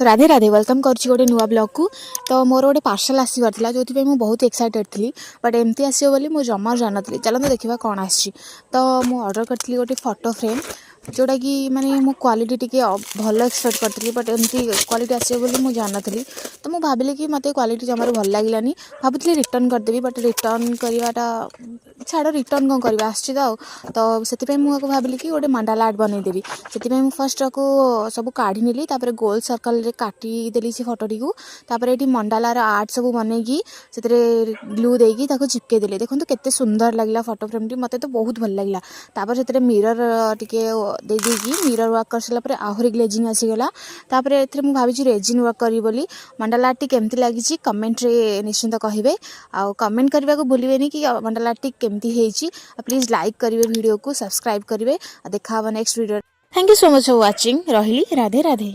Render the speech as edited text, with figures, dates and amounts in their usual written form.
Radhe Radhe. Welcome କରୁଛି ଗୋଟେ ନୂଆ ବ୍ଲଗ୍କୁ। ତ ମୋର ଗୋଟେ ପାର୍ସଲ୍ ଆସିବାର ଥିଲା, ଯେଉଁଥିପାଇଁ ମୁଁ ବହୁତ ଏକ୍ସାଇଟେଡ଼୍ ଥିଲି। ବଟ୍ ଏମିତି ଆସିବ ବୋଲି ମୁଁ ଜମାରୁ ଜାଣିନଥିଲି। ଚାଲନ୍ତୁ ଦେଖିବା କ'ଣ ଆସିଛି। ତ ମୁଁ ଅର୍ଡ଼ର କରିଥିଲି ଗୋଟେ ଫଟୋ ଫ୍ରେମ୍, ଯେଉଁଟାକି ମାନେ ମୁଁ କ୍ୱାଲିଟି ଟିକେ ଭଲ ଏକ୍ସପେକ୍ଟ କରିଥିଲି, ବଟ୍ ଏମିତି କ୍ୱାଲିଟି ଆସିବ ବୋଲି ମୁଁ ଜାଣିନଥିଲି। ତ ମୁଁ ଭାବିଲି କି ମୋତେ କ୍ୱାଲିଟି ଜମାରୁ ଭଲ ଲାଗିଲାନି। ଭାବୁଥିଲି ରିଟର୍ନ କରିଦେବି, ବଟ୍ ରିଟର୍ନ କରିବାଟା ଛାଡ଼, ରିଟର୍ନ କ'ଣ କରିବା, ଆସିଛି ତ ଆଉ। ତ ସେଥିପାଇଁ ମୁଁ ଆକୁ ଭାବିଲି କି ଗୋଟେ ମଣ୍ଡାଲା ଆର୍ଟ ବନେଇଦେବି। ସେଥିପାଇଁ ମୁଁ ଫାର୍ଷ୍ଟ ଆକୁ ସବୁ କାଢ଼ି ନେଲି। ତାପରେ ଗୋଲ ସର୍କଲ୍ରେ କାଟିଦେଲି ସେ ଫଟୋଟିକୁ। ତାପରେ ଏଠି ମଣ୍ଡାଲାର ଆର୍ଟ ସବୁ ବନେଇକି ସେଥିରେ ଗ୍ଲୁ ଦେଇକି ତାକୁ ଚିପକେଇ ଦେଲି। ଦେଖନ୍ତୁ, କେତେ ସୁନ୍ଦର ଲାଗିଲା ଫଟୋ ଫ୍ରେମ୍ଟି। ମୋତେ ତ ବହୁତ ଭଲ ଲାଗିଲା। ତାପରେ ସେଥିରେ ମିରର ଟିକେ ଦେଇ ଦେଇକି ମିରର ୱାର୍କ କରିସାରିଲା ପରେ ଆହୁରି ଗ୍ଲେଜିଂ ଆସିଗଲା। ତାପରେ ଏଥିରେ ମୁଁ ଭାବିଛି ରେଜିନ୍ ୱାର୍କ କରିବି ବୋଲି। ମଣ୍ଡାଲା ଆର୍ଟଟି କେମିତି ଲାଗିଛି, କମେଣ୍ଟରେ ନିଶ୍ଚିନ୍ତ କହିବେ। ଆଉ କମେଣ୍ଟ କରିବାକୁ ଭୁଲିବେନି କି ମଣ୍ଡାଲା ଆର୍ଟଟି କେମିତି ହେଇଛି। ଆଉ ପ୍ଲିଜ୍ ଲାଇକ୍ କରିବେ ଭିଡ଼ିଓକୁ, ସବସ୍କ୍ରାଇବ୍ କରିବେ। ଆଉ ଦେଖା ହେବ next video. Thank you so much for watching. ରହିଲି, ରାଧେ ରାଧେ।